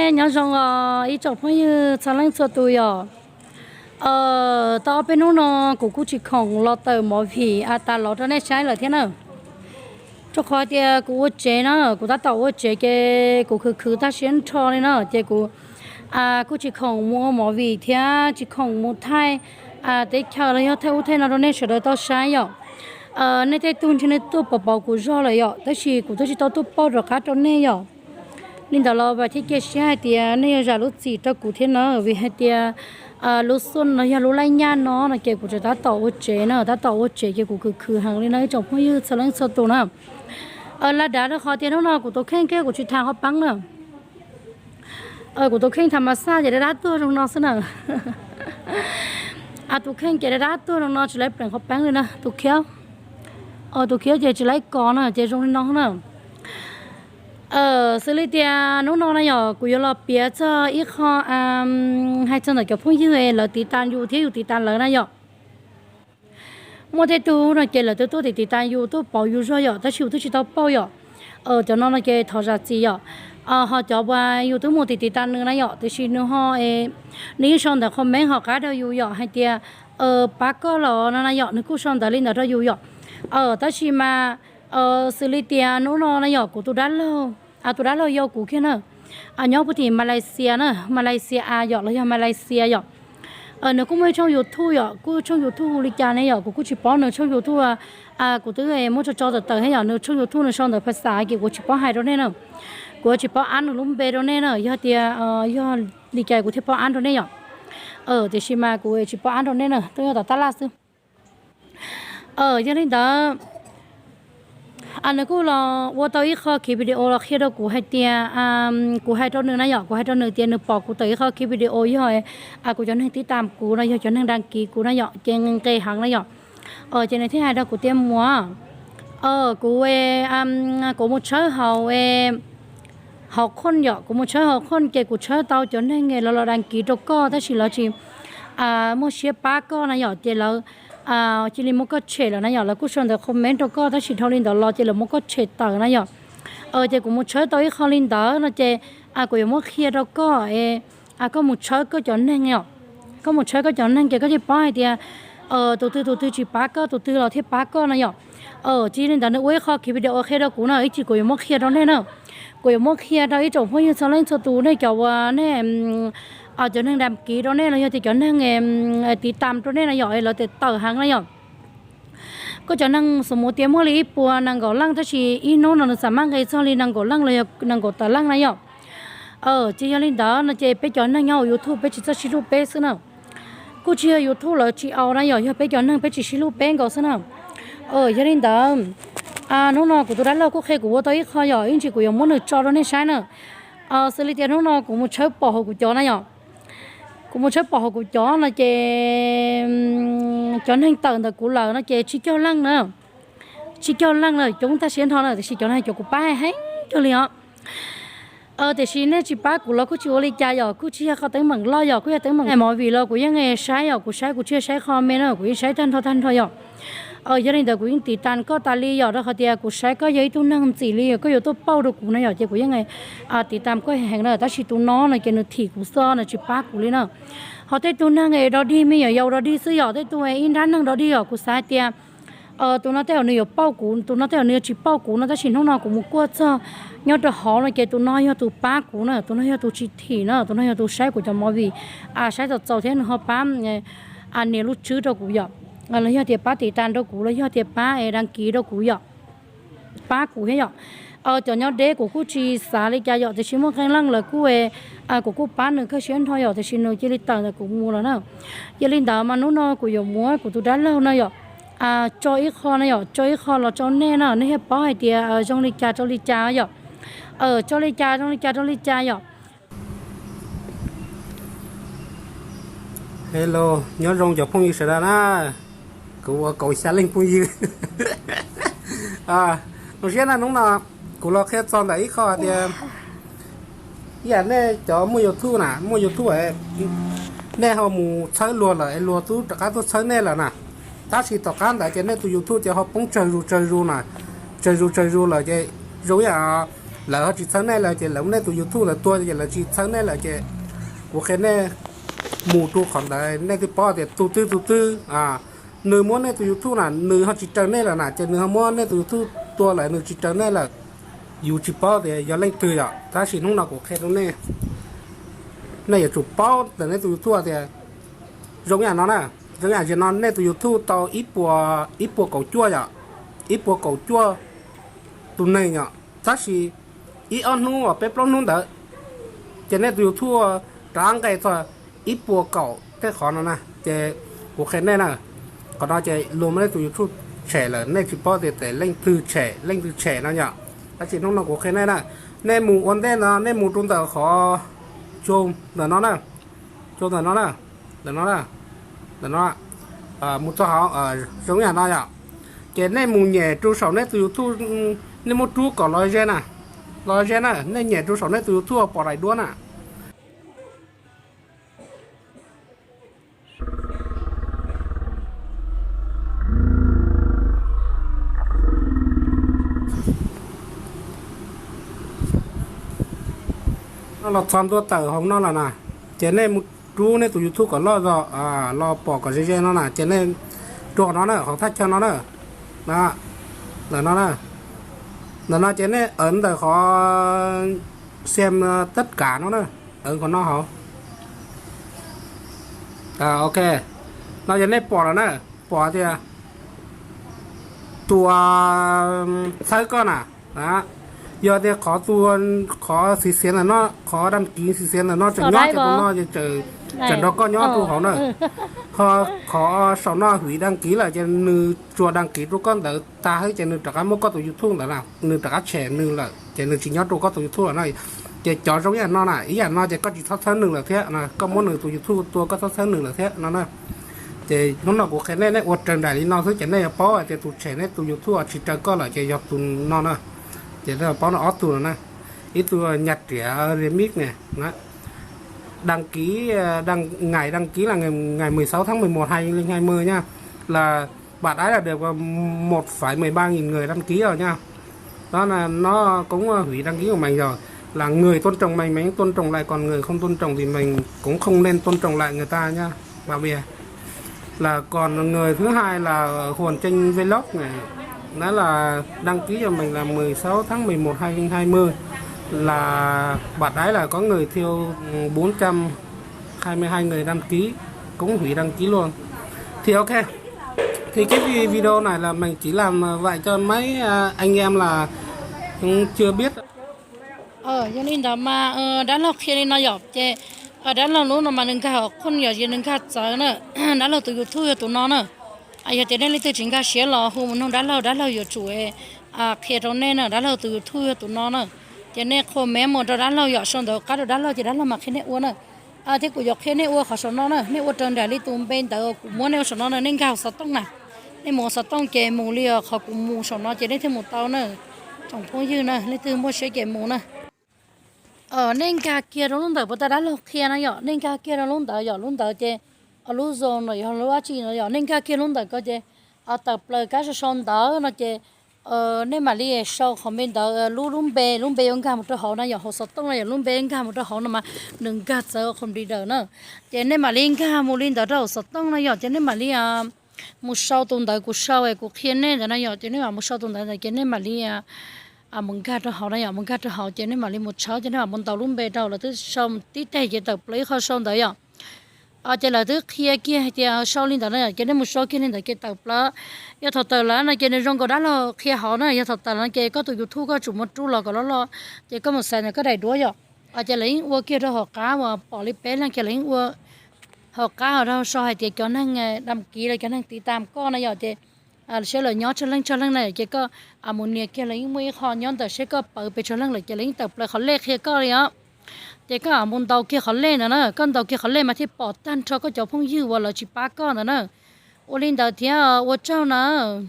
Nyob zoo os ib tsoom phooj ywg txhua leej txhua tus yom. Tau ob peb hnub no kuv kuj tsis khoom los tawm movie a tas los rau nej saib lawm thiab na. Rau qhov tias kuv ua tsev na, kuv tab tom ua tsev ces kuv khwv khwv tag siab nrho li na, ces kuv kuj tsis khoom mus ua movie thiab tsis khoom mus thaij teb chaws los yog thaij ub thaij no rau nej sawv daws tau saib yom. Nej tej tug ntshe nej tuaj pom pom kuv zog lawm yom, tab sis kuv twb tsis tau tuaj pauj rov qab rau nej yom. Li ntawd los vam thiab cia siab hais tias nej yuav zam lub txim rau kuv thiab na, vim hais tias lub xuaj no yog lub laj nyaj no no ces kuv tseem tab tom ua tsev na, tab tom ua tsev ces kuv khwv khwv heev li no ib tsoom phooj ywg txhua leej txhua tus na. Laj dav rau qhov tias hnub no kuv tus kheej kiag kuv tsis tham qhov peeb na. Kuv tus kheej tham mas xaj ces dab dab tuag zoo no xwb na. Tus kheej ces dab dab tuag zoo no tsis laib pleev qhov peeb li na, tus khiab. Tus khiab ces tsis laib kos na ces zoo li no na. Xws li tias hnub no na yom kuv yuav los piav txog ib qho hais txog ntawm cov phooj ywg lawv tiv tas yus thiab yus tiv tas lawv na yom. Muaj tej tug no ces lawv twb tuaj tiv tiv tas yus tuaj pauv yus zog yom, tab sis yus twb tsis tau pauj yom. Cov no no ces thov zam txim yom. Ho cov uas yus twb mus tiv tiv tas nws na yom, tiam sis nws ho, nws yeej sau ntawv comment hauv qab rau yus yom hais tias pab koj los no na yom, nws kuj sau ntawv li ntawd rau yus yom. Tab sis mas xws li tias hnub no na yom kuv tus dab laug, tus dab laug yau kuv kiag na, nyob puag tim Malaysia na, Malaysia a yom los yog Malaysia yom. Nws kuj muaj ib tshooj YouTube yom, kuj tshooj YouTube hu li cas ne yom, kuv kuj tsis paub nws tshooj YouTube. Kuv twb muab tso tso tawm tawm thiab yom, nws tshooj YouTube nws sau ntawv phas xas ces kuv tsis paub hais rau nej na. Kuv tsis paub ab nws lub npe rau nej na, yog tias yog li cas kuv thiaj paub ab rau nej yom. Tiam sis mas kuv tsis paub ab rau nej na, twb yog tom tab laj xwb. Yog li ntawd nws kuj los ua tau ib qho khiv video los qhia rau kuv hais tias, kuv hais rau nws na yom, kuv hais rau nws tias nws pom kuv tawm ib qho khiv video yog kuv cov neeg tib tam kuv no yog cov neeg dag kiv kuv na yom, ces nqe nqe heev na yom. Ces nws thiaj hais rau kuv tias muam, kuv, kuv mus tshawb hauv, hauv qhoj yom, kuv mus tshawb hauv qhoj ces kuv tshawb tau cov neeg lawv los dag kiv rau koj tab sis lawv tsis muaj siab pab koj na yom, ces lawv cia li muab koj tshem lawm na yom, lawv kuj sau ntawv comment rau koj tab sis dhau li ntawd los ces lawv muab koj tshem tawm na yom. Ces kuv mus tshawb tau ib qho li ntawd no ces kuv yuav muab qhia rau koj, koj mus tshawb koj cov neeg yom, koj mus tshawb koj cov neeg ces koj thiaj paub hais tias tus twg tus twg tsis pab koj tus twg los thiaj pab koj no yom. Cia li ntawd nws ua ib qho khiv video qhia rau kuv na, ib chim kuv yuav muab qhia rau nej na. Kuv yuav muab qhia rau ib tsoom phooj ywg txhua leej txhua tus, nej cov uas nej, cov neeg dag kiv rau nej los yog tias cov neeg tiv tam rau nej na yom, lawv tawm tawm heev na yom. Koj cov neeg xus mus tias muaj li ib puas nees nkaum leej tab sis ib hnub no nws xam maj nqe txog li nees nkaum leej los yog nees nkaum tawm leej na yom. Ces yog li ntawd no ces peb cov neeg nyob hauv YouTube peb tsis txawj sib hlub peb xwb na. Kuj tsis yog YouTube lawv tsis au na yom, yog peb cov neeg peb tsis sib hlub peb nkaus xwb na. Yog li ntawd hnub no kuv tus dab laug kuj qhia kuv ua tau ib qho yom, ib ntsis kuv yuav muab nws tso rau nej saib na. Xws li tias hnub no kuv mus tshawb pom hauv kuv cov na yom, kuv mus tshawb pom hauv kuv cov no ces cov neeg tawm ntawm kuv lawm no ces tsib caug leej na, tsib caug leej na, coob tag siab nrho na, tiam sis cov no cov kuv pab heev kawg li os. Tiam sis nej tsis pab kuv los kuj tsis ua li cas yom, kuj tsis yog qhov teeb meem loj yom, kuj yog teeb meem movie los kuv yeej saib yom, kuv saib kuv tsis yog saib qho me na, kuv yeej saib tag nrho tag nrho yom. Yog li ntawd kuv yeej tiv tas koj tas li yom, rau qhov tias kuv saib koj yog ib tug neeg ntxim li koj yuav tuaj pauj rau kuv na yom, ces kuv yeej tiv tas koj heev na, tab sis tus no no ces nws thim kuv xwb, nws tsis pab kuv li na. Ho tej tug neeg es dog dig me nyuam yaus dog dig xwb yom, tej tug ib nrab neeg dog dig yom, kuv xav hais tias tus no tej zaum nws yuav pauj kuv, tus no tej zaum nws yuav tsis pauj kuv no, tab sis hnub no kuv mus kuaj txog nyob rau hauv no ces tus no yog tus pab kuv na, tus no yog tus tsis thim na, tus no yog tus saib kuv cov movie, saib txaus txaus thiab nws ho pab nias lub tswb rau kuv yom, los yog tias pab tiv tas rau kuv los yog tias pab es dag kiv rau kuv yom, pab kuv thiab yom. Cov nyob deb kuv kuj tsis xav li cas yom, tiam sis muaj qee leej lawv kuj, kuv kuj pab nws kawg siab nrho yom, tiam sis nws cia li tawm ntawm kuv mus lawm na. Yog li ntawd mas hnub no kuv yuav muab kuv tus dab laug no yom, tso ib qho no yom, tso ib qho los rau nej no, nej thiaj paub hais tias zoo li cas rau li cas yom. Tso li cas zoo li cas rau li cas yom. Hello, nyob zoo cov phooj ywg sawv daws na. Kuv ua kaum xya leej phooj ywg. Zoo siab na, hnub no kuv los qhia txog ntawm ib qho hais tias ib yam nej cov muaj YouTube na, muaj YouTube, nej ho mus txhawb luag lawm es luag twb rov qab tuaj txhawb nej lawm na, tab sis tom qab ntawd ces nej tus YouTube ces ho poob tsawg zus tsawg zus na, tsawg zus tsawg zus lawm ces zoo ib yam Lawv ho tsis txhawb nej lawm ces lawv muab nej tus YouTube ntawd tua ces lawv tsis txhawb nej lawm ces kuv qhia nej mus rau qhov ntawd nej thiaj paub tias tus twg tus twg nws muab nej tus YouTube na nws ho tsis raws nej lawm na ces nws ho muab nej tus YouTube tua lawm nws tsis raws nej lawm. Yus tsis paub tias yog leej twg yom, tab sis hnub no kuv qhia rau nej, nej yuav tsum paub ntawm nej tus YouTube tias zoo yam no na, zoo yam no nej tus YouTube tau ib puas, ib puas kaum cuaj yom, ib puas kaum cuaj tus neeg yom, tab sis ib ob hnub uas peb plaub hnub ntawd ces nej tus YouTube rov nqes txog ib puas kaum tej qhov no na ces kuv qhia nej na, qhov no ces luag muab nej tus YouTube tshem lawm nej tsis paub tias tes leej twg tshem leej twg tshem no yom. Tab sis hnub no kuv qhia nej na, nej mus ua ntej no nej mus rau ntawm qhov, ntawm no na, ntawm no na, ntawm no na, ntawm no, mus txog hauv zoo yam no yom, ces nej mus nyem rau saum nej tus YouTube, nej muab rub kom los ze na, los ze na, nej nyem rau saum nej tus YouTube pom daim duab na. No los txog ntua tawm hauv no lawm na, ces nej mus rub nej tus YouTube kom loj zog, los pom kom ze ze no na, ces nej rau qhov no na, qhov thaj chaw no na, ntawm no na, ntawm no ces nej awv ntawm qhov xem tất cả no na, awv qhov no hauv. Ok, no ces nej pom lawm na, pom tias tus txhawb koj na, yog tias qhov tus, qhov xiv xiav ntawm no, qhov đăng ký xiv xiav ntawm no tseem nyob ces tus no tseem nrog koj nyob rau hauv na. Ho qhov saum no hwv đăng ký lawm ces nws tsuas đăng ký rau koj ntawd tag xwb ces nws rov qab muab koj tus YouTube ntawd na, nws rov qab tshem nws lawm ces nws tsis nyob rau koj tus YouTube lawm na. Ces cov zoo ib yam no na, ib yam no ces koj tsis txhob txhawb nws lawm thiab, koj muab nws tus YouTube tua koj txhob txhawb nws lawm thiab no na. Ces hnub no kuv qhia nej, nej ua raws nraim li no xwb ces nej yuav paub hais tias tus tshem nej tus YouTube tsis raws koj lawm ces yog tus no na. Ces nej paub no ob tug no na, ib tug Nyaj Riam Remix ne, đăng ký, đăng, ngày đăng ký là ngày, ngày mười sáu tháng mười một hai nghìn hai mươi nha, là bạn ấy là được một phẩy mười ba nghìn người đăng ký rồi nha. Đó là nó cũng hủy đăng ký của mình rồi. Là người tôn trọng mình, mình cũng tôn trọng lại, còn người không tôn trọng thì mình cũng không nên tôn trọng lại người ta nha. Bạn bè. Là còn người thứ hai là Hồn Tranh Vlog này. Đó là đăng ký cho mình là mười sáu tháng mười một hai nghìn hai mươi, là bạn ấy là có người theo bốn trăm hai mươi hai người đăng ký, cũng hủy đăng ký luôn. Thì ok, thì cái vi- video này là mình chỉ làm, à, vậy cho mấy, à, anh em là cũng chưa biết. Yog li ntawd mas dab laug qhia li no yom, ces dab laug lub no mas nws nkag hauv qhov yog nws nkag txawv na. Dab laug tus YouTube yog tus no na. Yog tias nej leej twg tsis nkag siab los hu mus nug dab laug, dab laug yuav tsum qhia rau nej na. Dab laug tus YouTube yog tus no na. Ces nej qhua mev mus rau dab laug yom, sau ntawv qab rau dab laug ces dab laug mam qhia nej ua na. Thiab kuv yuav qhia nej ua qhov saum no na, nej ua raws nraim li tus npe ntawd kuv muab nej ua saum no na, nej nkag hauv xov tooj na. Nej mus ua xov tooj ces mus li qhov kuv mus saum no ces nej thiaj mus tau na. Tsoom phooj ywg na, leej twg muaj siab ces mus na. Nej nkag kiag rau lub ntawm puas tas dab laug qhia na yom, nej nkag kiag rau lub ntawd yom, lub ntawd ces lub Zoom no yog lub dab tsi no yom, nej nkag kiag lub ntawd ko ces tawm plaws kab sau sau ntawv no ces nej mam li sau qhov npe ntawd, lub lub npe, lub npe yuav nkag mus rau hauv na yom, hauv xov tooj no yom, lub npe nkag mus rau hauv no mas nws nkag txawv qhov npli daws na. Ces nej mam li nkag mus li ntawd rau hauv xov tooj na yom, ces nej mam li mus sau tus ntawv kuv sau es kuv qhia nej ntawd na yom, ces nej mam mus sau tus ntawv ntawd ces nej mam li mus nkag rau hauv na yom, mus nkag rau hauv ces nej mam li mus tshawb ces nej mam mus ntaus lub npe rau lawv twb sau tib teg ces tawm plaws ib qho sau ntawv yom. Ces lawv twb qhia kiag hais tias sau li ntawd na yom, ces nej mus sau kiag li ntawd ces tawm plaws. Yog thaum tawm lawm no ces nws zoo nkaus dab laug qhia hauv na, yog thaum tawm lawm no ces koj tus YouTube koj tsum muab rub los kom loj loj, ces koj mus xaiv ntawm koj daim duab yom. Ces lawv yeej ua kiag rau hauv qab uas pom li peb leeg ces lawv yeej ua hauv qab hauv rau sau hais tias cov neeg đăng ký los cov neeg tiv tam koj na yom, ces seb lawv nyob tsawg leej tsawg leej na yom, ces koj mus nias kiag lawv yeej muaj ib qho nyob ntawm seb koj pawv pes tsawg leej lawm ces lawv yeej tawm plaws qhov lej qhia koj li os. Ces koj mus ntaus kiag qhov lej ntawd na, koj ntaus kiag qhov lej mas thiaj pom tag nrho koj cov phooj ywg uas lawv tsis pab koj ntawd na. Ua li ntawd thiab ua tsaug na.